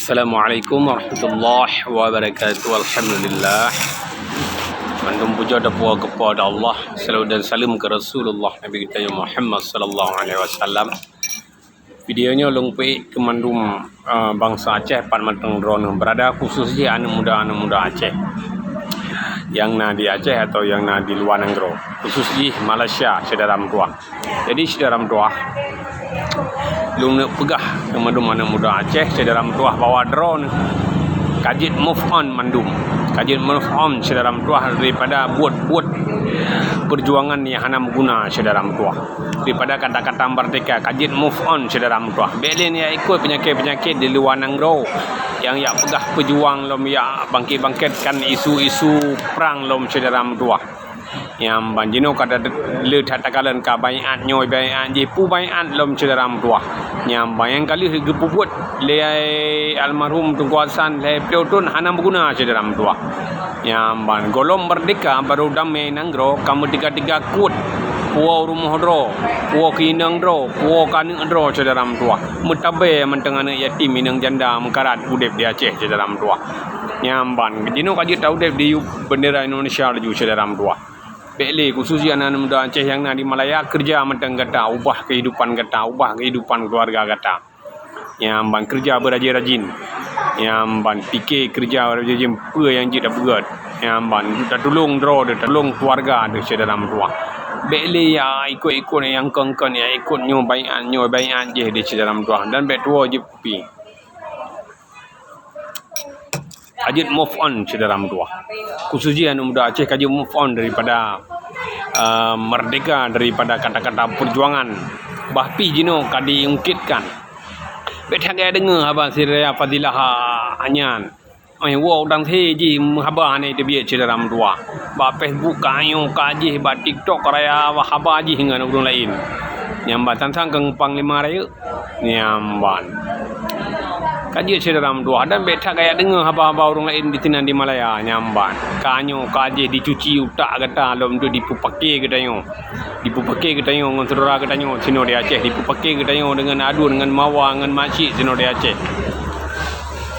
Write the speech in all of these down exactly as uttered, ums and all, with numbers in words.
Assalamualaikum warahmatullahi wabarakatuh. Alhamdulillah. Mandum puja dan puja kepada Allah, selawat dan salam ke Rasulullah Nabi kita yang Muhammad sallallahu alaihi wasallam. Video nyoe lôn peuék keu mandum, eh, bansa Aceh pat mantong droeneuh berada, khusus jih aneuk muda-aneuk muda Aceh nyang na di Aceh atau nyang na di luwa nanggroe, khusus jih Malaysia, syedara meutuah. Jadi, syedara meutuah, lôn neuk peugah keu mandum aneuk muda Aceh, syedara meutuah, bahwa droeneuh ka jeuet move on mandum. Ka jeuet move on, syedara meutuah, daripada buet-buet peujuangan nyang hana meuguna, syedara meutuah. Daripada kata-kata merdeka, ka jeuet move on, syedara meutuah. Bék lé jak ikot peunyakét-peunyakét di luwa nanggroe nyang jak peugah peujuang lom, jak bangkét-bangkét kan isu-isu prang lom, syedara meutuah. Nyang ban jinoe ka le that takalon ka baiat nyoe baiat jih, peue baiat lom, syedara meutuah. Nyang ban nyang ka lheueh geupeubuet lé almarhum Teungku Hasan lhèe plôh thôn hana meuguna, syedara meutuah. Nyang ban gohlom merdeka barô damé nanggroe ka meutiga-tiga kuet, puwoe rumoh droe, puwoe keu inong droe, puwoe keu aneuk droe, syedara meutuah. Meutabé mantong aneuk yatim inong janda meukarat udép di Aceh, syedara meutuah. Nyang ban jinoe ka jeuet taudép di bendera Indonesia laju, syedara meutuah. Bék lé, khusus jih aneuk muda Aceh nyang na di Malaya, keureuja mantong gata, ubah keuhidupan gata, ubah keuhidupan keuluwarga gata. Nyang ban keureuja beurajin-rajin. Nyang ban pike keureuja beurajin-rajin peue nyang jeuet tapeugöt. Nyang ban tatulông droe teuh, tatulông keuluwarga teuh, syedara meutuah. Bék lé jak ikot-ikot nyang kon-kon, jak ikot nyoe baiat, nyoe baiat jih di, syedara meutuah. Dan bék tuwoe jeuet pih. Ka jeuet move on, syedara meutuah. Khusus jih aneuk muda Aceh ka jeuet move on daripada, eh, merdeka, daripada kata-kata perjuangan. Bah pih jinoe ka diungkitkan. Bék that gaya deungoe haba si Raya Fadilah nyan. Ai, woe udang thé jih haba hana teubiet, syedara meutuah. Bak Facebook ka nyoe ka jih, bak TikTok raya haba jih ngon ureuëng laén. Nyang ban sang-sang keu panglima rayeuk. Nyang ban. Ka jeuet, syedara meutuah, dan bék that gaya deungoe haba-haba ureuëng laén di sinan di Malaya, nyang ban. Ka nyoe ka jih dicuci utak gata lom tu dipeupaké geutanyoe. Dipeupaké geutanyoe ngon syedara geutanyoe sinoe di Aceh, dipeupaké geutanyoe deungon aduen, ngon mawa, ngon makcik sinoe di Aceh.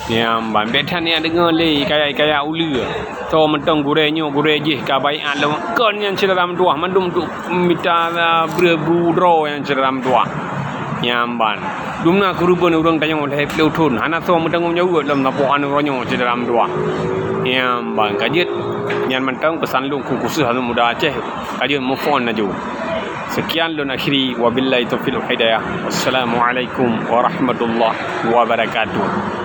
Nyang ban, bék that gaya deungoe lé kaya-kaya uleue. Soe mantong gurée nyoe, gurée jih ka baiat lom. Kon nyan, syedara meutuah, mandum tu mita, ah, breueh bu droe nyan, syedara meutuah. Nyang ban. Dumna keureubeuen ureuëng tanyoe lhèe plôh thôn, hana soe meutanggong jaweueb lom saboh aneuk uroe nyoe, syedara meutuah. Nyang ban ka jeuet, nyan mantong peusan lôn keu khusus aneuk muda Aceh, ka jeuet move on laju. Sekian lôn akhiri, wabillahi taufiq wal hidayah. Wassalamualaikum warahmatullahi wabarakatuh.